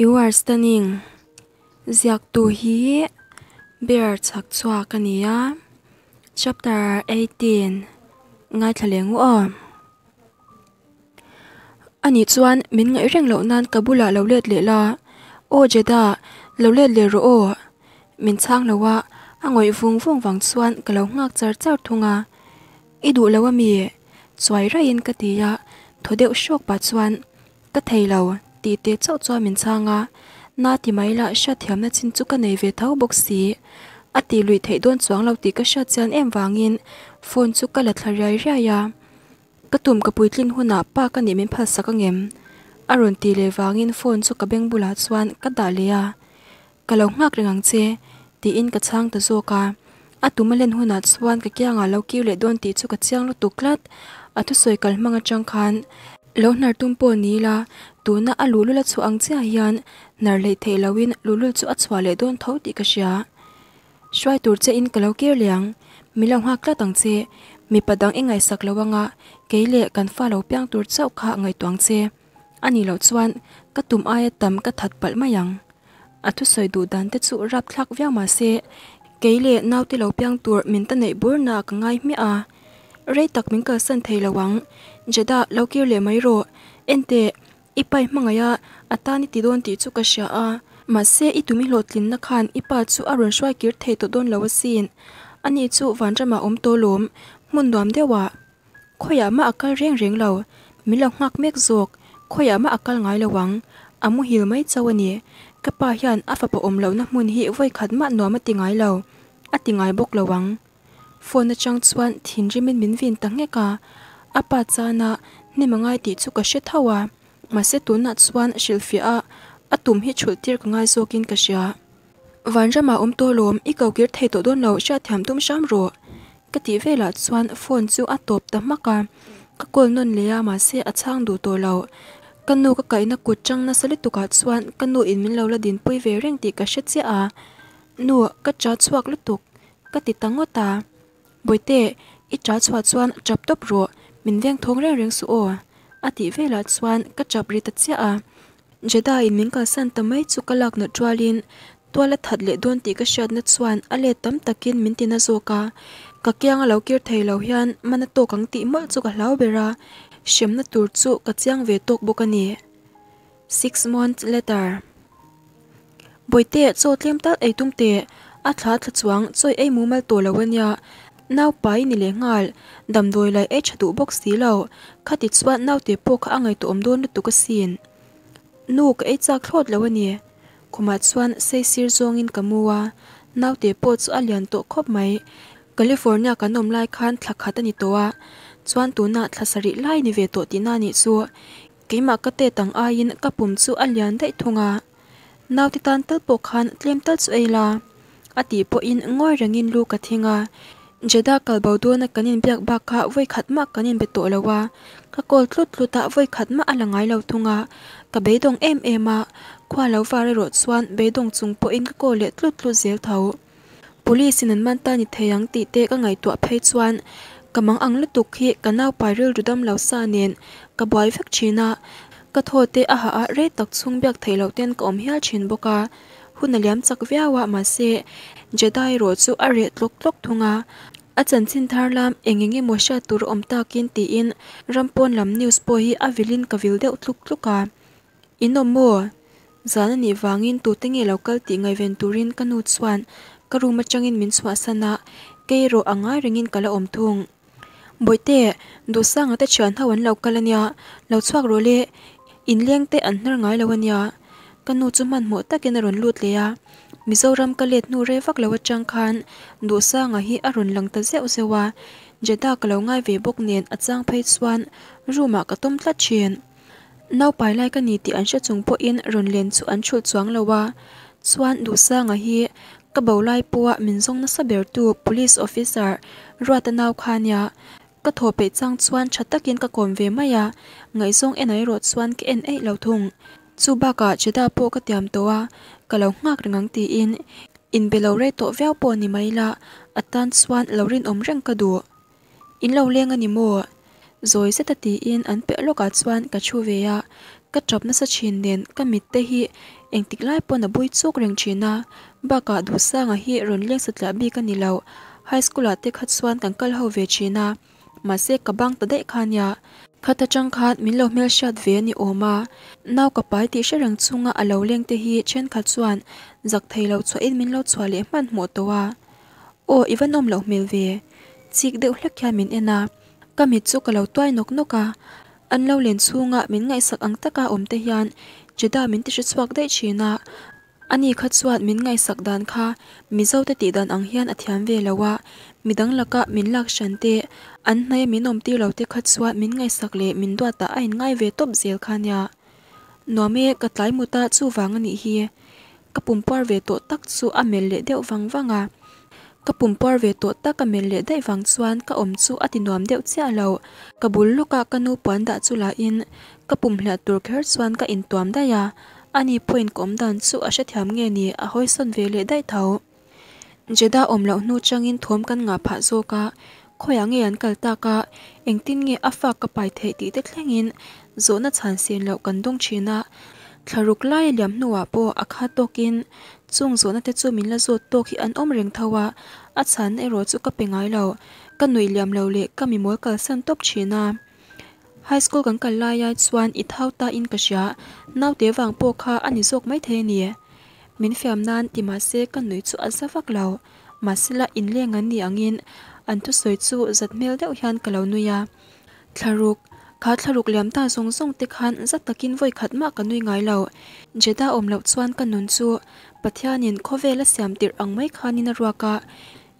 You are stunning. Ziaktu hi Bear chhak chhuak a ni a. Chapter 18 Ngaithla leh ngu aw. Ani chuan min ngaih reng loh nan ka bulah lo let leh la. Aw Jeddah, lo let leh rawh aw. Min chhang lo a, a ngawih vung vung vang chuan ka lo nghak char char thung a. I duh lo a mi? Chuai raihin ka ti a, thaw deuh hrawk pah chuan Ka thei lo, tih teh chauh chuan min chhang a, na ti mai lah hriatthiamna chin chu ka nei ve tho bawk si. A tih luih theih dawn chuang lo tih ka hriat chian em vangin phone chu ka la thla riai riai a. Ka tum ka puitlin hunah pa ka nih min phalsak angem? A rawn tih leh vangin phone chu ka beng bulah chuan ka dah leh a. Ka lo nghak reng ang che, tiin ka chhang ta zawk a. A tum a len hunah chuan ka kiangah lo kir leh dawn tih chu ka chiang lutuk tlat. A thusawi kal hmang atang khan lo hnar tum pawh ni ila, tuna a luhlul a chhuah ang chiah hian hnar hleih theih loin luhlul chu a chhuah leh dawn tho tih ka hria. Hruai tur che in ka lo kir leh ang, min lo nghak tlat ang che. Mipa dang i ngaihsak lo anga kei leh kan fa lo piang tur chauh kha ngaihtuah ang che. A nih loh chuan ka tum aia tam ka that palh mai ang. A thusawi duh dan te chu rapthlak viau mah se, kei leh naute lo piang tur min ta neih bur na ka ngai hmiah a. Rei tak min kalsan thei lo ang. Jeddah, lo kir leh mai rawh. Enteh, i pa i hmangaih a, a tan i ti dawn tih chu ka hria a. Mahse, i tum i hlawhtlinna khan i pa chu a rawn hruai kir thei tawh dawn lo asin. Ani chu vanramah awm tawh lawm, hmun nuam deuhah. Khawiah mah a kal reng reng lo, min lo nghak mek zawk, khawiah mah a kal ngai lo ang, a muhil mai chauh a ni. Ka pa hian a fapa awm lohna hmun hi vawi khat mah nuam a ti ngai lo, a ti ngai bawk lo ang. Phone atang chuan thinrimin min vin ta nghek a, a pa chana hnem a ngai tih chu ka hre tho a, mahse tunah chuan hrilhfiah a a tum hi chhulh tir ka ngai zawkin ka hria. Vanramah awm tawh lawm, i ko kir thei tawh dawn lo, hriatthiam tum hram rawh. Ka tih velah chuan phone chu a tawp ta hmak a, ka call nawn leh a mahse a chhang duh tawh lo. Ka nu ka kaihna kut chang nasa lutukah chuan ka nu in min lo la dinpui ve reng tih ka hre chiah a, Nu, ka cha chhuak lutuk, ka ti ta ngawt a. Bawihte, i cha chhuah chuan chap tawp rawh, min veng thawng reng reng suh aw, a tih velah chuan ka chap ri ta chiah a. Jeddah in min kalsan ta mai chu ka lak nawt rualin tual a that leh dawn tih ka hriatna chuan a let tam takin min ti na zawk a, ka kiang a lo kir thei lo hian man a tawk ang tih mawlh chu ka hlau ber a, hremna tur chu ka chiang ve tawk bawk a ni. Six months later. Bawihte, chaw tlem tal ei tum teh, a thla thla chuang chawi ei mumal tawh lo a nia, naupai ni leh nghal, damdawi lai ei tha duh bawk si lo, khati chuan naute pawh kha a ngaihtuah awm dawn lutuk asin. Nu, ka ei chak thlawt lo a ni. Khumah chuan sei sir zawngin ka mu a, naute pawh chu a lian tawh khawp mai. California kan awm lai khan thla khat a ni tawh a, chuan tunah thla sarih lai ni ve tawh tihna a nih chu. Keimah ka tet ang aiin ka pum chu a lian daih thung a. Naute tan tal pawh khan tlem tal chu ei la, a tih pawhin ngawi rengin lu ka thing a. Jeddah kal bo dawna kan inbiak bak kha vawi khat mah kan inbe tawh lo a, ka call tlut tlut a vawi khat mah a la ngai lo thung a. Ka beidawng em em a, khua lo var erawh chuan beidawng chung pawhin ka call leh tlut tlut zel tho. Police in an man ta ni thei ang tih te ka ngaihtuah phei chuan ka mang ang lutuk hi ka naupai rilru dam lo sa nen ka buai vek thin a, ka thaw te a hah a rei tak chhung biak theih loh ten ka awm hial thin bawk a, hun a liam chak viau a mahse Jeddah erawh chu a reh tlawk tlawk thung a, a chanchin thar lam eng eng emaw hriat tur a awm takin tiin ram pawn lam news pawh hi a vilin ka vil deuh tluk tluk a. In awm maw? Zan a nih vangin tute nge lo kal tih ngaihven turin ka nu chuan ka room atangin min chhuahsan a, kei erawh a ngai rengin ka la awm thung. Bawihte, Duhsanga te thian ho an lo kal a nia, lo chhuak rawh le, inleng te an hnar ngai lo a nia. Ka nu chu hmanhmawh takin a rawn lut leh a, Mizoram ka let hnu rei vak lo atang khan Duhsanga hi a rawn lang ta zeuh zeuh a, Jeddah ka lo ngai ve bawk nen a chang phei chuan room ah ka tawm tlat thin. Naupai lai ka ni tih an hre chung pawhin rawn len chu an chhulh chuang lo a, chuan Duhsanga hi ka bo lai pawha min zawng nasa bertu Police Officer Ruata nau kha nia, ka thaw peih chang chuan tha takin ka kawm ve mai a, ngaihzawng en erawh chuan ka en eih lo thung. Chu bakah Jeddah pawh ka tiam tawh a, ka lo nghak reng ang tiin inbe lo rei tawh viau pawh ni mai la, a tan chuan lo rinawm reng ka duh. In lo leng a ni maw? Zawi zeta tiin an piah lawkah chuan ka thu ve a, ka tap nasa thin nen ka mit te hi Engtik lai pawn a bui chuk reng thin a, bakah Duhsanga hi rawn leng satliah bik a ni lo, high school ah te kha chuan kan kal ho ve thin a, mahse ka bang ta daih kha nia. Khat atang khan min lo hmelhriat ve a ni awm a, nau ka pai tih hre reng chunga a lo leng te hi thenkhat chuan zak thei lo chhuahin min lo chhuah leh hmanhmawh tawh a. Aw i va nawm loh hmel ve, chik deuh hlek hian min en a, ka mit chu ka lo tuai nawk nawk a, an lo len chhunga min ngaihsak ang taka awm te hian Jeddah min ti hre chhuak daih thin a, ani kha chuan min ngaihsak dan kha Mizo te tih dan ang hian a thiam ve lo a, midang laka min lak hran te, an hnaia min awm tir lo te kha chuan min ngaihsak leh min duat ah a inngai ve tawp zel kha nia. Nuam e, ka tlai mut a chuvang a nih hi. Ka pumpuar ve tawh tak chu a melh leh deuh vang vang a. Ka pumpuar ve tawh tak a melh leh daih vang chuan ka awm chu a ti nuam deuh chiah lo. Ka bul lawkah ka nu puan dah chu la in ka pum hliah tur kher chuan ka intuam daih a. Ani pawhin ka awm dan chu a hrethiam nge ni a hawisawn ve leh daih tho. Jeddah awm loh hnu changin thawm kan ngah phah zawk a, khawiah nge an kal tak a, engtin nge a fak ka pai theih tih te thlengin zawhna chhan sen loh kan dawng thin a, thlaruk lai a liam hnuah pawh a khat tawkin chung zawhna te chu min la zawt tawk hi an awm reng tho a, a chhanna erawh chu ka pe ngai lo, ka nuih liam lo leh ka mimawl kalsan tawp thin a. High school kan kal lai ai chuan i thau ta in ka hria, naute vang pawh kha a ni zawk maithei a ni. Min fiam nan ti mahse ka nui chu a za vak lo. Mahsela inleng an nih angin an thusawi chu zat hmel deuh hian ka lo nui a. Thlaruk, kha thlaruk liam ta zawng zawng te khan zat takin vawi khat mah ka nui ngai lo. Jeddah awm loh chuan ka nun chu Pathianin khawvel a siam tirh ang mai khanin a ruak a,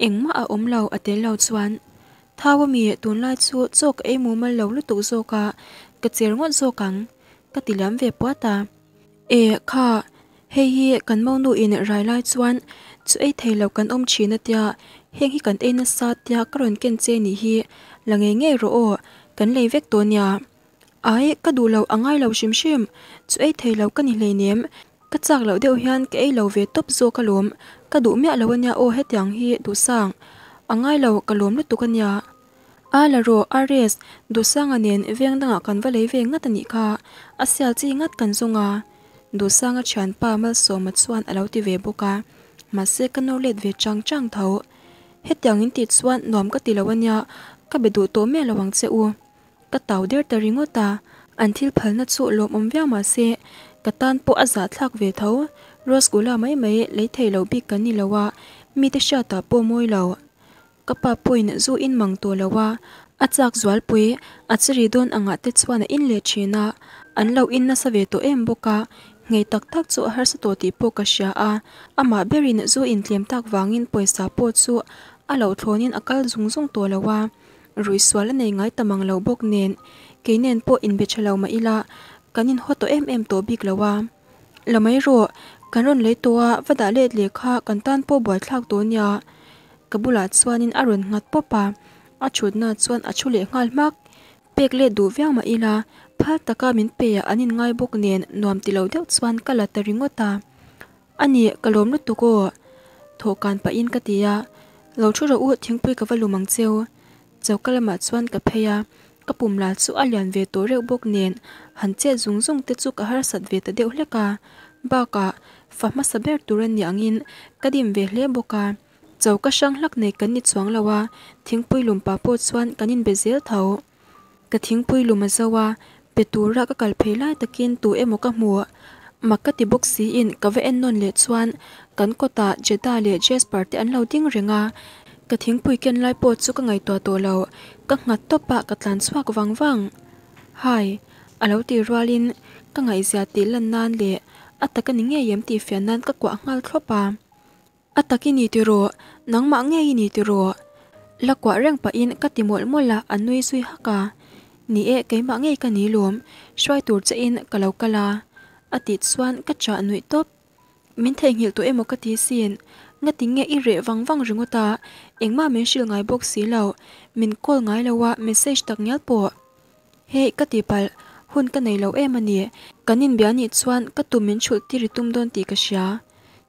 engmah a awm lo a tel lo chuan. Thau a mi tunlai chu chaw ka ei mumal lo lutuk zawk a, ka cher ngawt zawk ang, ka ti liam ve puat a. E, kha, hei hi kan monu in rai lai chuan chu ei thei lo kan awm thin a tia, heng hi kan ei nasa tia ka rawn ken che nih hi, la ngei ngei rawh aw, kan lei vek tawh nia. Ai, ka duh lo a ngai lo hrim hrim, chu ei thei lo ka ni hleinem, ka chak loh deuh hian ka ei lo ve tawp zawk alawm, ka duh miah lo ania aw hetiang hi duhsang, a ngai lo ka lawm lutuk ania. A la rawh, RS, Duhsanga nen veng dangah kan va lei ve ngat a nih kha, a sial chi ngat kan zawng a. Duhsanga thianpa Malsawma chuan a lo ti ve bawk a, mahse ka nawr let ve chang chang tho. Hetiang in tih chuan nuam ka ti lo a nia, ka be duh tawh miah lo ang che u. Ka tau der ta ringawt a, an thil phalna chu lawmawm viau mahse ka tan pawh a zahthlak ve tho. Rosgula mai mai lei thei lo bik kan ni lo a, mite hriatah pawh mawi lo. Ka pa pawhin zu in mang tawh lo a, a chak zualpui a chiri dawn angah te chuan a in leh thin a, an lo in nasa ve tawh em bawk a, nghei tak tak chu a harsa tawh tih pawh ka hria a, amah berin zu in tlem tak vangin pawisa pawh chu a loh thlawnin a kal zung zung tawh lo a, ruihsual a nei ngai ta mang lo bawk nen kei nen pawh inbe tha lo mah ila kan inhaw tawh em em tawh bik lo a. La mai rawh, kan rawn lei tawh a, va dah let leh kha kan tan pawh buaithlak tawh nia. Ka bulah chuanin a rawn nghat pawp a, a thutna chuan a thu leh nghal hmak. Pek let duh viau mah ila, phal taka min pe ah an inngai bawk nen nuam ti lo deuh chuan ka la ta ringawt a. A ni, ka lawm lutuk aw, thawhkan pahin ka ti a. Lo thu rawh u, thingpui ka va lum ang cheu. Choka lamah chuan ka phei a, ka pum la chu a lian ve tawh reuh bawk nen han chet zung zung te chu ka harsat ve ta deuh hlek a, bakah fa hmasa ber tur a nih angin ka dim ve hle bawk a, choka hrang hlak nei kan ni chuang lo a, thingpui lum pah pawh chuan kan inbe zel tho. Ka thingpui lum a zo a, pe tura ka kal phei lai takin tu emaw ka hmu mak ka ti bawk siin ka va en nawn leh chuan kan kawtah Jeddah leh Jasper te an lo ding reng a, ka thingpui ken lai pawh chu ka ngaihtuah tawh lo, ka nghat tawp a ka tlan chhuak vang vang. Hi! A lo tih rualin ka ngaihzia tih lan nan leh a tak a ni ngei em tih fiah nan ka kuah nghal thlawp a. A tak i ni tiraw? Nangmah ngei i ni tiraw? La kuah reng pahin ka ti mawlh mawlh a, a nui zui hak a. Ni e, keimah ngei ka ni lawm, hruai tur che in ka lo kal a. A tih chuan ka chah nuih tawp. Min theihnghilh tawh emaw ka ti sin, ngati nge i reh vang vang ringawt a, engmah min hrilh ngai bawk si lo, min call ngai lo a, message tak ngial pawh. Hei, ka ti palh, hun ka nei lo em a ni. Kan inbia nih chuan ka tum min chhulh tir i tum dawn tih ka hria.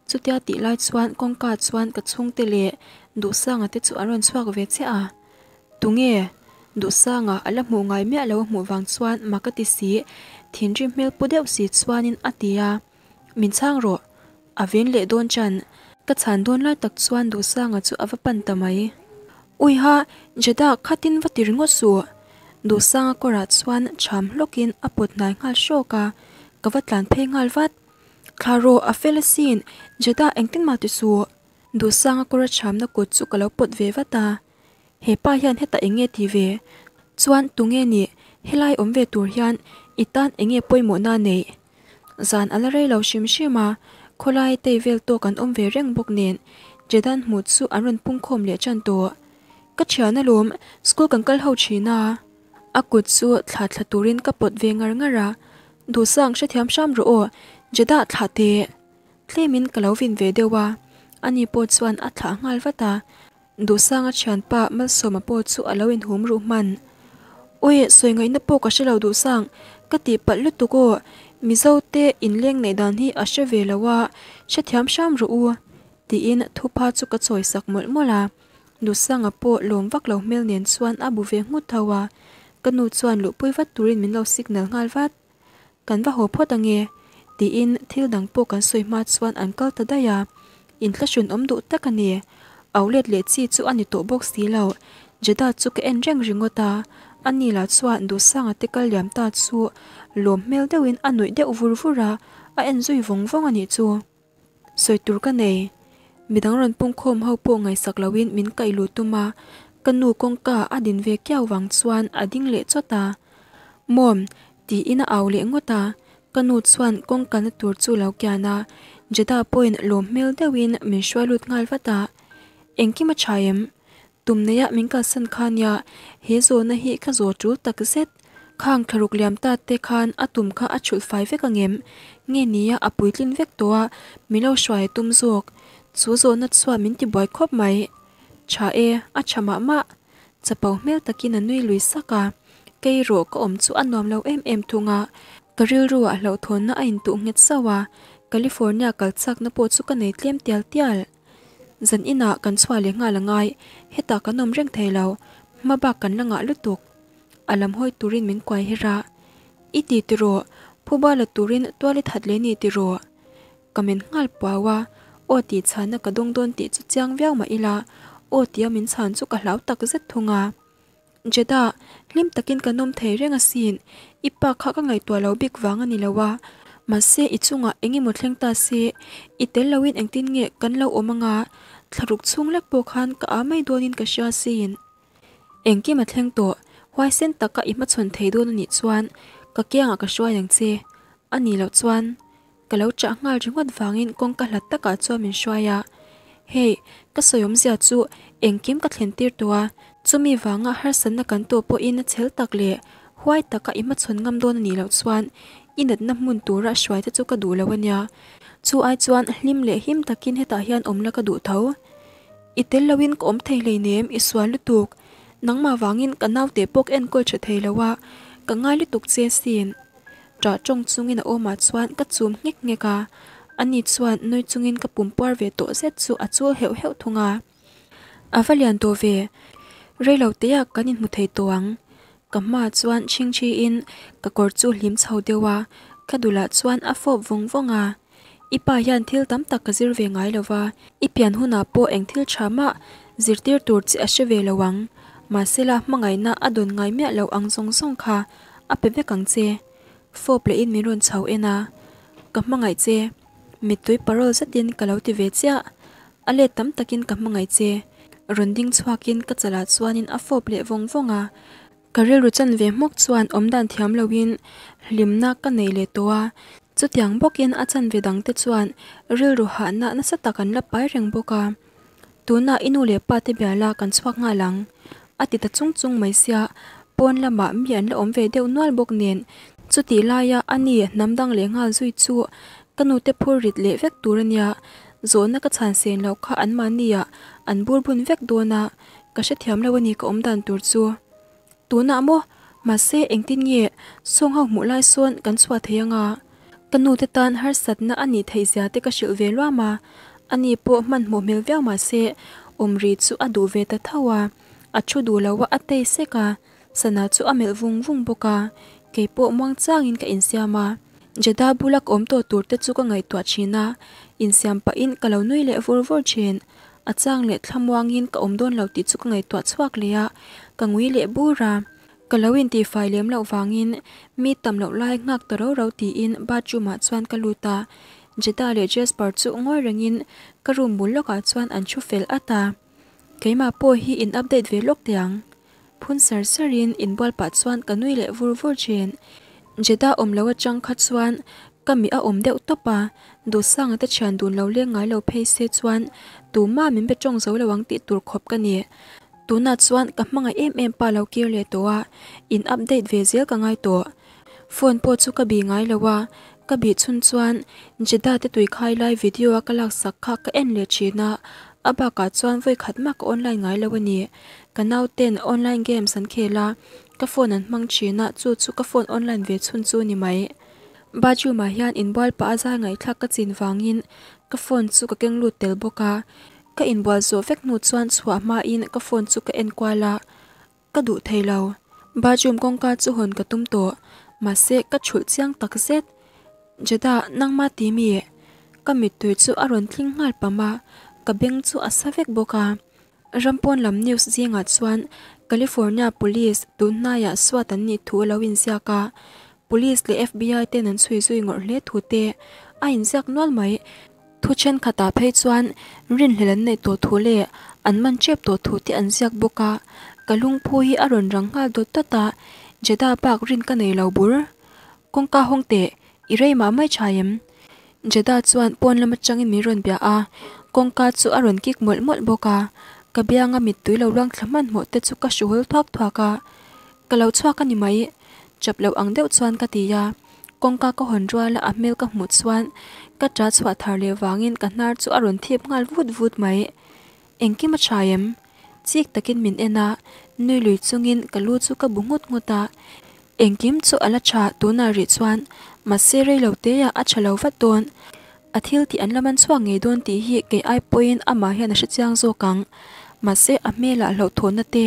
Chutia tih lai chuan kawngka chuan ka chhungte leh Duhsanga te chu an rawn chhuak ve chiah a. Tunge? Duhsanga a la hmuh ngai miah lo a hmuh vang chuan mak a ti si, thinrim hmel pu deuh si chuanin a ti a. Min chhang rawh. A ven leh dawn chan. Ka chhan dawn lai tak chuan Duhsanga chu a va pan ta mai. Uiha, Jeddah khatin va ti ringawt suh. Duhsanga kawrah chuan cham hlawkin a pawt hnai nghal hrawk a, ka va tlan phei nghal vat. Thla rawh, a fel asin, Jeddah engtin mah ti suh. Duhsanga kawra chamna kut chu ka lo pawt ve vat a. He pa hian hetah eng nge ti ve? Chuan tunge nih? Helai awm ve tur hian i tan eng nge pawimawhna neih? Zan a la rei lo hrim hrim a, khawlai tei vel tawk an awm ve reng bawk nen Jedan hmuh chu an rawn pungkhawm leh tan tawh. Ka thian alawm, school kan kal ho thin a. A kut chu thla thla turin ka pawt ve ngar ngar a, Duhsang hrethiam hram rawh aw, Jeddah thlah teh. Tlemin ka lo vin ve deuh a, ani pawh chuan a thlah nghal vat a. Duhsanga thianpa Malsawma pawh chu a lo inhum ruh hman. Awi, sawi ngaihna pawh ka hre lo Duhsang, ka tih palh lutuk aw, Mizo te inleng neih dan hi a hre ve lo a, hrethiam hram rawh u, tiin thupha chu ka chawi sak mawlh mawlh a. Duhsanga pawh lawm vak lo hmel nen chuan a bu ve nghut tho a, ka nu chuan luhpui vat turin min lo signal nghal vat. Kan va haw phawt ange, tiin thil dang pawh kan sawi hma chuan an kal ta daih a. Inthlahrun awm duh tak a ni. Au let leh chi chu a ni tawh bawk si lo. Jeddah chu ka en reng ringawt a, ani lah chuan Duhsanga te kal liam ta chu lawm hmel deuhin a nuih deuh vur vur a, a en zui vawng vawng a nih chu. Sawi tur ka nei. Midang rawn pungkhawm ho pawh ngaihsak loin min kaih luh tum a, ka nu kawngka a din ve kiau vang chuan a ding leh chawt a. Mawm, tiin a au leh ngawt a, ka nu chuan kawngkalna tur chu lo kian a, Jeddah pawhin lawm hmel deuhin min hruai lut nghal vat a. Engkim a tha em? Tum neia min kalsan kha nia, he zawhna hi ka zawh tul tak zet. Khang thlaruk liam ta te khan a tum kha a chhulh fai vek angem? Nge nia a puitlin vek tawh a, min lo hruai a tum zawk. Chu zawhna chuan min ti buai khawp mai. Tha e, a tha mah mah. Chapo hmel takin a nui lui sak a, kei rawh ka awm chu a nuam lo em em thung a, ka rilruah hlauhthawnna a intuh nghet sauh a, California kal chakna pawh chu ka nei tlem tial tial. Zan inah kan chhuah leh nghal a ngai, hetah kan awm reng thei lo, hma bak kan la ngah lutuk. A lam hawi turin min kuai her a, I ti tiraw, phuba la turin tual i that leh ni tiraw? Ka men nghal puau a, aw tih chhanna ka dawng dawn tih chu chiang viau mah ila, aw tia min chhan chu ka hlau tak zet thung a. Jeddah, hlim takin kan awm thei reng asin, i pa kha ka ngaihtuah lo bik vang a ni lo a, mahse i chungah eng emaw thleng ta se, i tel loin engtin nge kan lo awm anga, thlaruk chhung lek pawh khan ka aa mai dawnin ka hria asin. Engkim a thleng tawh, huaisen taka i hmachhawn thei dawn a nih chuan ka kiangah ka hruai ang che, a nih loh chuan Ka lo chah nghal ringawt vangin kawngka hlat takah chuan min hruai a, Hey, ka sawi awmzia chu engkim ka thlen tir tawh a, chumi vanga harsatna kan tawh pawhin a chhel tak leh huai taka i hmachhawn ngam dawn a nih loh chuan i natna hmun tura hruai te chu ka duh lo a nia. Chu ai chuan hlim leh him takin hetah hian awm la ka duh tho. I tel loin ka awm thei hleinem, i sual lutuk. Nangmah vangin ka naute pawh ka enkawl tha thei lo a, ka ngai lutuk che asin. Ṭah ṭawng chungin a awmah chuan ka chum nghek nghek a, ani chuan nui chungin ka pum puar ve tawh zet chu a chul heuh heuh thung a. A va lian tawh ve, reilo teah kan inhmu thei tawh ang. Ka hmaah chuan chhingchhiin ka kawr chu hlim chho deuh a, ka dulah chuan a fawp vawng vawng a. I pa hian thil tam tak ka zir ve ngai lo va, i pian hunah pawh eng thil tha mah zirtir tur che a hre ve lo ang. Mahsela hmangaihna a dawn ngai miah lo ang zawng zawng kha a pe vek ang che. Fawp lehin min rawn chho en a, Ka hmangaih che. Mittui parawl zetin ka lo ti ve chiah. A let tam takin ka hmangaih che. Rawn ding chhuakin ka chalah chuanin a fawp leh vawng vawng a. Ka rilru chan ve hmawk chuan awmdan thiam loin hlimna ka nei leh tawh a, chutiang bawkin a chanve dangte chuan rilru hahna nasa tak an la pai reng bawk a. Tunah i nu leh pa te bia la kan chhuak nghal ang, a ti ta chung chung mai sia, pawn lamah mi an la awm ve deuh nual bawk nen chutih laia a ni hnam dang leh nghal zui chu ka nu te phur rit leh vek tur a nia, zawhna ka chhan sen loh kha anmahniah an bur bun vek dawn a, ka hrethiam lo a ni ka awmdan tur chu. Tunah maw? Mahse engtin nge sawng ho hmuh lai sawn kan chhuah thei anga? Ka nu te tan harsatna a nih theih zia te ka hrilh ve luam a, ani pawh hmanhmawh hmel viau mahse awm ri chu a duh ve ta tho a, a thu duh lo a a tei sek a, sana chu a melh vung vung bawk a, keipawh muang changin ka insiam a. Jeddah bula ka awm tawh tur te chu ka ngaihtuah thin a, insiam pahin ka lo nui leh vur vur thin. A chang leh thlamuangin ka awm dawn lo tih chu ka ngaihtuah chhuak leh a, ka ngui leh bur a. Ka lo intifai lem loh vangin mi tam loh lai nghak ta ro ro tiin bathroom ah chuan ka lut a, Jeddah leh Jasper chu ngawi rengin ka room bul lawkah chuan an thu fel at a. Keimah pawh hi in update ve lawk teh ang. Phun sar sarin inbual pah chuan ka nui leh vur vur thin. Jeddah awm lo atang kha chuan ka mi a awm deuh tawp a, Duhsanga te thian dun lo leng ngai lo phei se chuan tumah min be tawng zo lo ang tih tur khawp ka ni. Tunah chuan ka hmangaih em em pa lo kir leh tawh a, in update ve zel ka ngai tawh. Phone pawh chu ka bih ngai lo a, ka bih chhun chuan Jeddah te tui khai lai video a ka laksak kha ka en leh thin a, a bakah chuan vawi khat mah ka online ngai lo a ni. Ka nau ten online games an khel a, ka phone an hmang thin a, chu chu ka phone online ve chhun chu ni mai. Bathroom ah hian inbual pah a zai ngaihthlak ka chin vangin ka phone chu ka keng lut tel bawk a, Ka inbual zawh vek hnu chuan chhuah hmain ka phone chu ka en kual a, ka duh thei lo. Bathroom kawngka chu hawn ka tum tawh, mahse ka thulh chiang tak zet. Jeddah, nangma ti mi? Ka mittui chu a rawn tling nghal pam a, ka beng chu a sa vek bawk a. Rampawn lam news zingah chuan California Police tun hnaiah suat an nih thu a lo inziak a, Police leh FBI ten an chhui zui ngawrh hle thu te a inziak nual mai. Thu thenkhatah phei chuan rinhlelh an neih tawh thu leh an man tep tawh thu te an ziak bawk a, ka lungphu hi a rawn rang nghal dawt dawt a, Jeddah bak rin ka nei lo bur. Kawngka hawng teh, i rei mah mai tha em? Jeddah chuan pawn lam atangin min rawn bia a, kawngka chu a rawn kik mawlh mawlh bawk a, ka bianga mittui lo luang thla hmanhmawh te chu ka hruhul thuak thuak a, Ka lo chhuak a ni mai, chap loh ang deuh chuan ka ti a. Kawngka ka hawn ruala a hmel ka hmuh chuan ka ta chhuah thar leh vangin ka hnar chu a rawn thip nghal vut vut mai. Engkim a tha em? Chik takin min en a, nui lui chungin ka lu chu ka bu nghut nghut a. Engkim chu a la tha tunah rih chuan, mahse rei lo teah a tha lo vat dawn. A thil tih an la man chhuak ngei dawn tih hi kei ai pawhin amah hian a hre chiang zawk ang. Mahse a hmelah hlauhthawnna te,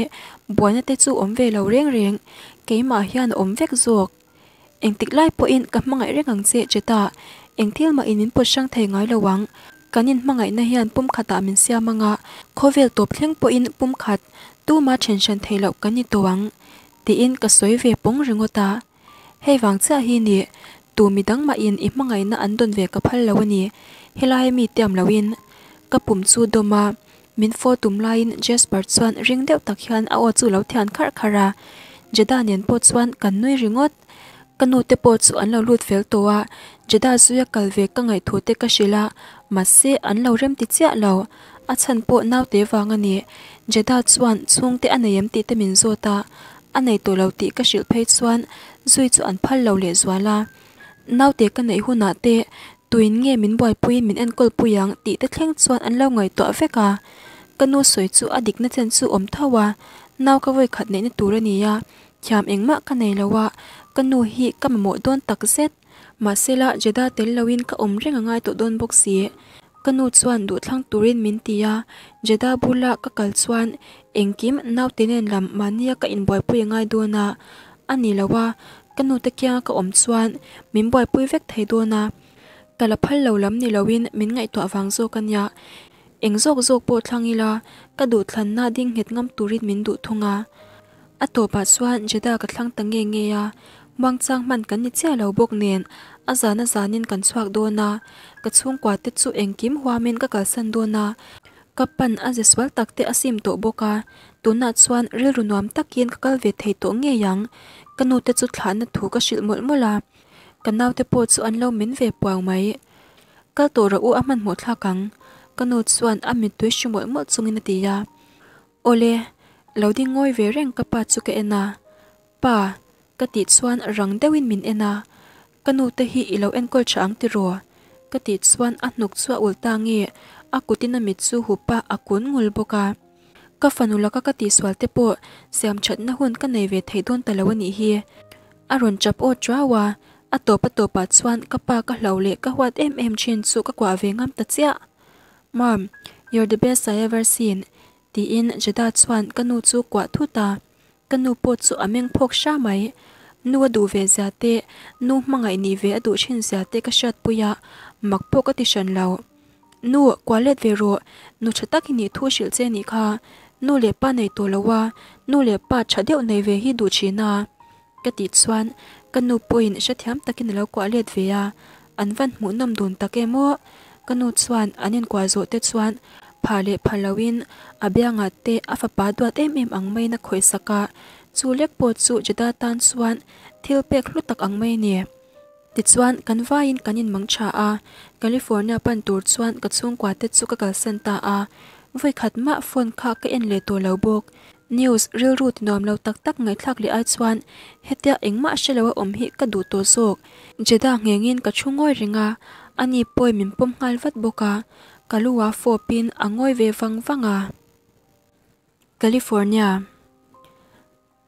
buaina te chu awm ve lo reng reng, keimah hian a awm vek zawk. Engtik lai pawhin ka hmangaih reng ang che Cheta, eng thil mah in min pawt hrang thei ngai lo ang. Kan inhmangaihna hian pum khatah min siam anga, khawvel tawp thleng pawhin pum khat, tuma then hran thei loh kan ni tawh ang, tiin ka sawi ve pawng ringawt a. Hei vang chiah hi ni, tu mi dang mahin i hmangaihna an dawn ve ka phal lo a ni, helai mi tiam loin. Ka pum chu dawm a, min fo tum laiin Jasper chuan ring deuh tak hian a aw chu lo thian kharh kharh a, Jeddah nen pawh chuan kan nui ringawt. Ka nu te pawh chu an lo lut fel tawh a, Jeddah zuia kal ve ka ngaih thu te ka hrilh a, mahse an lo rem ti chiah lo. A chhan pawh naute vang a ni. Jeddah chuan chhungte a nei em tih te min zawt a, A nei tawh lo tih ka hrilh phei chuan zui chu an phal lo leh zual a. Naute ka neih hunah te tuin nge min buaipuiin min enkawl pui ang tih te thleng chuan an lo ngaihtuah vek a. Ka nu sawi chu a dikna chen chu awm tho a, nau ka vawi khat neihna tur a ni a, thiam engmah ka nei lo a, ka nu hi ka mamawh dawn tak zet. Mahsela Jeddah tel loin ka awm reng a ngai tawh dawn bawk si. Ka nu chuan duhthlang turin min ti a, Jeddah bula ka kal chuan engkim naute nen lam mahnia ka inbuaipui a ngai dawn a, a ni lo a, ka nute kianga ka awm chuan min buaipui vek thei dawn a, ka la phal lo lam ni loin min ngaihtuah vang zawk a nia, eng zawk zawk pawh thlang ila ka duhthlanna ding nghet ngam turin min duh thung a. A tawpah chuan Jeddah ka thlang ta nge nge a, muangchang hman kan ni chiah lo bawk nen a zan a zanin kan chhuak dawn a, ka chhungkua te chu engkim huamin ka kalsan dawn a, ka pan a ze sual tak te a sim tawh bawk a, tunah chuan rilru nuam takin ka kal ve thei tawh ngei ang, ka nu te chu thlahna thu ka hrilh mawlh mawlh a, ka naute pawh chu an lo min ve puau mai. Kal tawh rawh u a hmanhmawh thlak ang, ka nu chuan a mittui hri mawlh mawlh chungin a ti a. Awle, lo ding ngawi ve reng ka pa chu ka en a, Pa, ka tih chuan rang deuhin min en a, Ka nu te hi i lo enkawl tha ang tiraw? Ka tih chuan a hnuk chu a ulh ta nge, a kutin a mit chu hup a, a kun ngul bawk a. Ka fanu laka ka tihsual te pawh siam thatna hun ka nei ve thei dawn ta lo a nih hi. A rawn chap aw tuau a, a tawp a tawpah chuan ka pa ka hlo leh ka huat em em thin chu ka kuah ve ngam ta chiah. Mom, you're the best I ever seen, tiin Jeddah chuan ka nu chu kuah thut a. Ka nu pawh chu a meng phawk hra mai. Nu a duh ve zia te, nu hmangaih nih ve a duh thin zia te ka hriatpui a, mak pawh ka ti hran lo. Nu, kuah let ve rawh, nu tha tak i nih thu hrilh che nih kha, nu leh pa nei tawh lo a, nu leh pa tha deuh nei ve hi duh thin a. Ka tih chuan ka nu pawhin hrethiam takin a lo kuah let ve a, an van hmuhnawm dun tak em aw. Ka nu chuan an inkuah zawh te chuan pha leh pha loin a biangah te a fapa duat em em ang maiin a khawih sak a, chu lek pawh chu Juda tan chuan thil pek hlu tak ang mai a ni. Tichuan kan vaiin kan inmang tha a, California pan tur chuan ka chhungkua te chu ka kalsan ta a, vawikhat mah phone kha ka en leh tawh lo bawk. News rilru ti nuam lo tak tak ngaihthlak leh ai chuan hetia engmah hre lo a awm hi ka duh tawh zawk. Jeddah nghengin ka thu ngawi reng a, ani pawi min pawm nghal vat bawk a, ka lu a fawpin a ngawi ve vang vang a. California.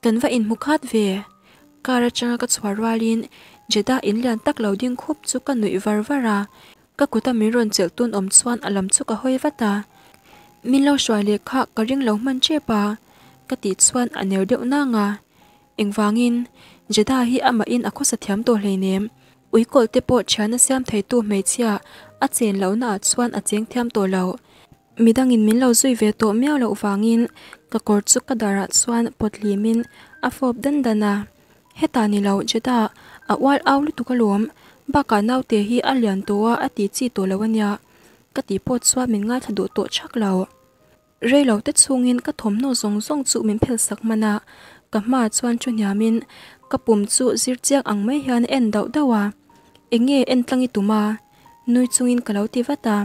Kan va inhmu khat ve. Car atanga ka chhuah rualin Jeddah in lian tak lo ding khup chu ka nuih var var a, Ka kuta min rawn chelh tun awm chuan a lam chu ka hawi vat a, Min lo hruai leh kha ka ring lo hman tep a, ka tih chuan a ner deuh nang a. Engvangin? Jeddah hi amahin a khawsa thiam tawh hleinem. Uikawlh te pawh thian a siam theitu hmeichhia a chen lohna ah chuan a cheng thiam tawh lo. Midangin min lo zui ve tawh miau loh vangin ka kawr chu ka darah chuan pawt hlimin a fawp dan dan a. Hetah ni lo, Jeddah, a ual au lutuk alawm. Bakah naute hi a lian tawh a, a ti chi tawh lo ania. Ka tih pawh chuan min ngaithla duh tawh chak lo. Rei lo te chhungin ka thawmhnaw zawng zawng chu min phel sak hman a, ka hmaah chuan thu hniamin ka pum chu zir chiang ang mai hian a en dauh dauh a. Enge en tlang i tum a? Nui chungin ka lo ti vat a.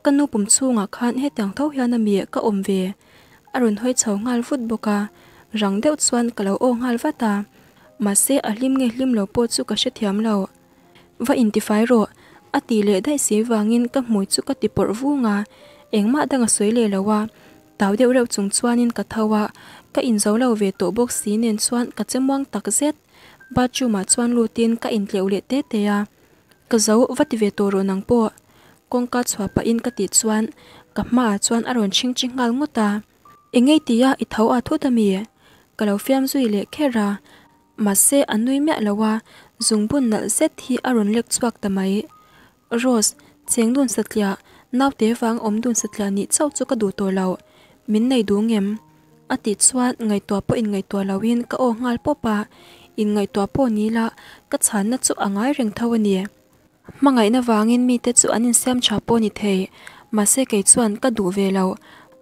Ka nu pum chhungah khan hetiang tho hian a mi ka awm ve. A rawn hawi chho nghal vut bawk a, rang deuh chuan ka lo aw nghal vat a. Mahse a hlim nge hlim lo pawh chu ka hrethiam lo. Va intifai rawh, a tih leh daih si vangin ka hmui chu ka ti pawrh vung a, engmah dang a sawi leh lo a. Tau deuh reuh chung chuanin ka tho a, ka inzo lo ve tawh bawk si nen chuan ka che muang tak zet. Bathroom ah chuan lutin ka intleuh leh te te a. Ka zo, va ti ve tawh rawh nang pawh. Kawngka chhuah pahin ka tih chuan ka hmaah chuan a rawn chhing chi nghal ngawt a. Engei tia i tho a thut ami? Ka lo fiam zui leh kher a. Mahse a nui miah lo a, zungbun nalh zet hi a rawn lek chhuak ta mai. Rose, cheng dun satliah, naute vang awm dun satliah nih chauh chu ka duh tawh lo. Min nei duh ngem? A tih chuan ngaihtuah pawh inngaihtuah loin ka aw nghal pawp a, inngaihtuah pawh ni la ka chhanna chu a ngai reng tho a ni. Hmangaihna vangin mite chu an insiam tha pawh ni thei, mahse kei chuan ka duh ve lo.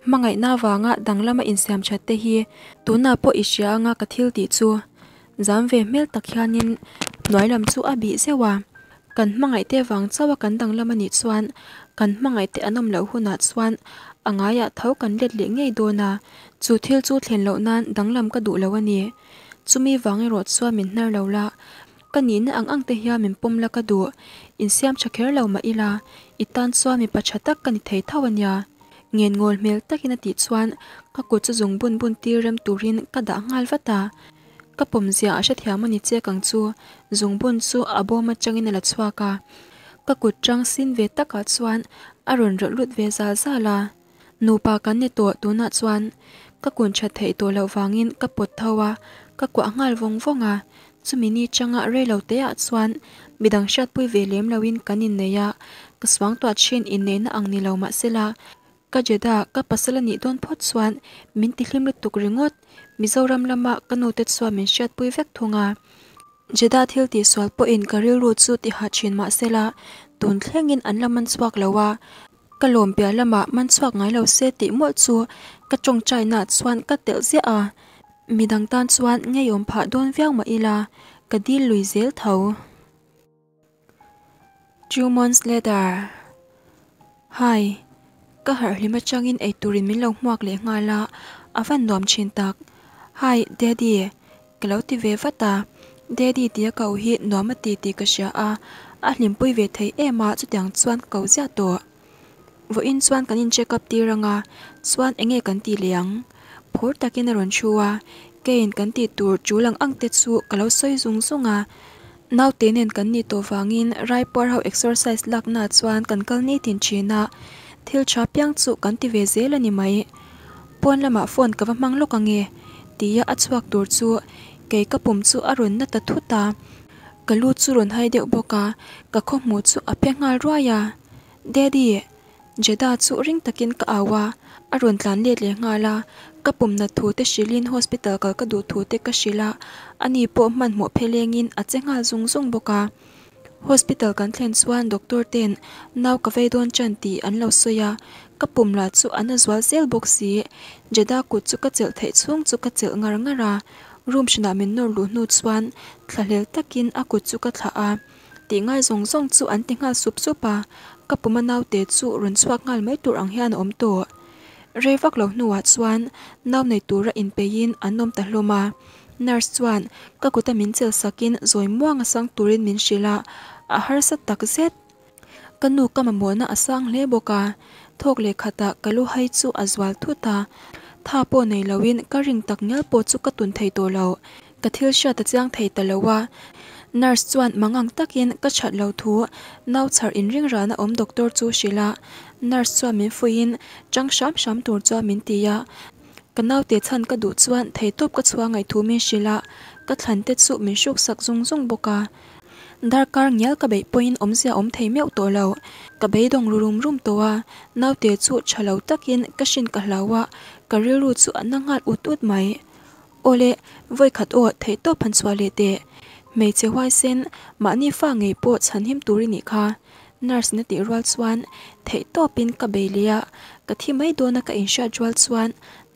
Hmangaihna vanga danglama insiam that te hi tunah pawh i hria anga ka thil tih chu. Zam ve hmel tak hianin hnuai lam chu a bih zeuh a, kan hmangaihte vang chauh a kan danglam a nih chuan kan hmangaihte an awm loh hunah chuan a ngaiah tho kan let leh ngei dawn a, chu thil chu thlen loh nan danglam ka duh lo a ni. Chumi vang erawh chuan min hnar lo la, ka nihna ang ang te hian min pawm la ka duh, insiam tha kher lo mah ila, i tan chuan mipa tha tak ka ni thei tho a nia. Ngen ngawl hmel takin a tih chuan ka kut chu zung bun bun tir rem turin ka dah nghal vat a. Ka pawmzia a hrethiam a ni che kang chu zungbun chu a bawm atangin a la chhuak a, ka kut tang sin ve takah chuan a rawn rawlh lut ve zal zal a. Nupa kan ni tawh tunah chuan ka kun that theih tawh loh vangin ka pawt tho a, ka kuah nghal vawng vawng a. Chumi ni changa reilo teah chuan midang hriatpui ve lem loin kan innei a, ka suangtuah thin inneihna ang ni lo mahsela Ka Jeddah, ka pasal a nih dawn phawt chuan min ti hlim lutuk ringawt. Mizoram lama ka nute chuan min hriatpui vek thung a. Jeddah thil tihsual pawhin ka rilru chu ti hah thin mah sela, tun thlengin an la man chhuak lo a. Ka lawm piah lamah man chhuak ngai lo se tih mawlh chu ka tawngtainaah chuan ka telh ziah a. Midang tan chuan ngeiawm phah dawn viau mah ila, ka dil lui zel tho. Two months later Hi, ka harh hlim atangin eiturin min lo hmuak leh nghal a, a van nuam thin tak. Hi, Daddy, ka lo ti ve vat a. Daddy tia ko hi nuam a ti tih ka hria a, a hlimpui ve thei em a, chutiang chuan ka ko ziah tawh. Vawiin chuan kan in check up tir anga, chuan enge kan tih leh ang? Phur takin a rawn thu a, keiin kan tih tur tul ang ang te chu ka lo sawi zung zung a. Naute nen kan nih tawh vangin Raipuar ho exercise lakna chuan kan kal nitin thin a, thil tha piang chu kan ti ve zel a ni mai. Pawn lamah phone ka va hmang lawk ange tia a chhuak tur chu Kei ka pum chu a rawn na ta thut a, ka lu chu rawn hai deuh bawk a, ka khaw hmuh chu a phe nghal ruai a. Daddy! Jeddah chu ring takin ka au a, a rawn tlan let leh nghal a, ka pum nat thu te hrilhin hospital kal ka duh thu te ka hrilh a, ani pawh hmanhmawh phelengin a che nghal zung zung bawk a. Hospital kan thlen chuan doctor ten nau ka vei dawn chan tih an lo sawi a, ka pum lah chu a na zual zel bawk si. Jeddah kut chu ka chelh theih chhung chu ka chelh ngar ngar a, room hranah min nawr luh hnu chuan thlahlel takin a kut chu ka thlah a, tih ngai zawng zawng chu an ti nghal sup sup a, ka puma naute chu rawn chhuak nghal mai tur ang hian a awm tawh. Rei vak lo hnuah chuan nau nei tura inpeihin an awm ta hlawm a. Nurse chuan ka kuta min chel sakin zawi muang a sang turin min hrilh a, a harsa tak zet. Ka nu ka mamawhna a sang hle bawk a, thawk leh khatah ka lu hai chu a zual thut a, tha pawh nei loin ka ring tak ngial pawh chu ka tun thei tawh lo. Ka thil hriat a chiang thei ta lo a, nurse chuan mangang takin ka that lo thu nau chhar inring rana awm doctor chu hrilh a, nurse chuan min fuihin chang hram hram tur chuan min ti a, ka naute chhan ka duh chuan theitawp ka chhuah ngaih thu min hrilh a, ka thlan te chu min hruk sak zung zung bawk a. Darkar ngial ka beih pawhin awmzia awm thei meuh tawh lo, ka beidawng ru rum rum tawh a, naute chu tha lo takin ka hrin ka hlau a, ka rilru chu a na nghal ut ut mai. Awle, vawikhat aw theihtawp han chhuah leh teh. Hmeichhe huaisen, mahni fa ngei pawh chhanhim tur i nih kha. Nurse na tih rual chuan theihtawpin ka bei leh a, ka thi mai dawna ka inhriat rual chuan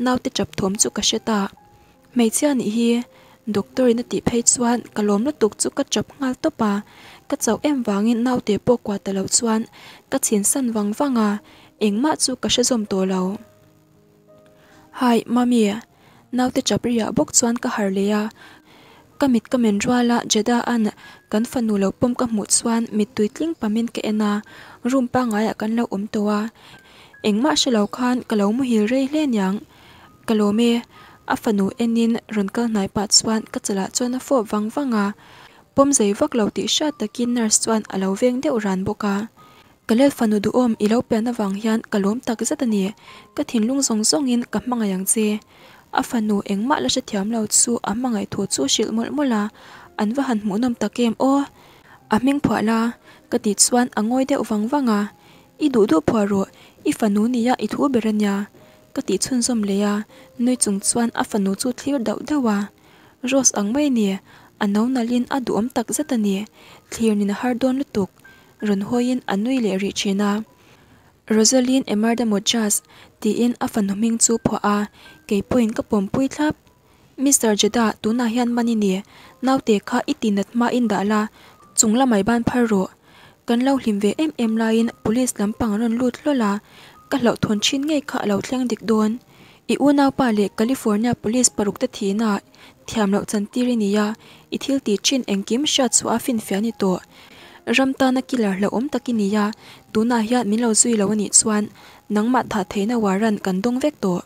naute tap thawm chu ka hre ta. Hmeichhia nih hi doctor in a tih phei chuan ka lawm lutuk chu ka tap nghal tawp a, ka chauh em vangin naute pawh kuah ta lo chuan ka chhinsan vang vang a, engmah chu ka hre zawm tawh lo. Hi, Mummy. Naute tap riah bawk chuan ka harh leh a, ka mit ka men rual a Jeddah an kan fanu lo pawm ka hmuh chuan mittui tling pamin ka en a, room pangaiah kan lo awm tawh a, engmah hre lo khan ka lo muhil rei hle niang. Ka lawm e. A fanu enin rawn kal hnai pah chuan ka chalah chuan a fawp vang vang a, pawm zei vak lo tih hriat takin nurse chuan a lo veng deuh ran bawk a. Ka lel fanu duhawm i lo pian avang hian ka lawm tak zet a ni. Ka thinlung zawng zawngin ka hmangaih ang che. A fanu engmah la hrethiam lo chu a hmangaih thu chu hrilh mawlh mawlh a, an va han hmuhnawm tak em aw. A hming phuah la, ka tih chuan a ngawi deuh vang vang a. I duh duh phuah rawh, i fanu nia i thu ber a nia. Ka tih chhunzawm leh a, nui chung chuan a fanu chu thlir dauh dauh a. Rose ang mai a ni, a no nalhin a duhawm tak zet a ni. Thlir nin a har dawn lutuk. Rawn hawiin a nui leh rih thin a. Rosaline Emerda Mojas tiin a fanu hming chu phuah a, kei pawhin ka pawmpui thlap. Mister Jeddah, tunah hian man i ni. Naute kha i tinat hmain dah la, chung lamai ban phar rawh. Kan lo hlim ve em em laiin police lampang an rawn lut hlawl a, ka hlauhthawn thin ngei kha a lo thleng dik dawn. I unaupa leh California police paruk te thihna thiam loh chantir i ni a, i thil tih thin engkim hriat chhuah a finfiah a ni tawh. Ram tana killer hlauhawm tak i ni a, tunah hian min lo zui lo a nih chuan nangmah thah theihna warrant kan dawng vek tawh.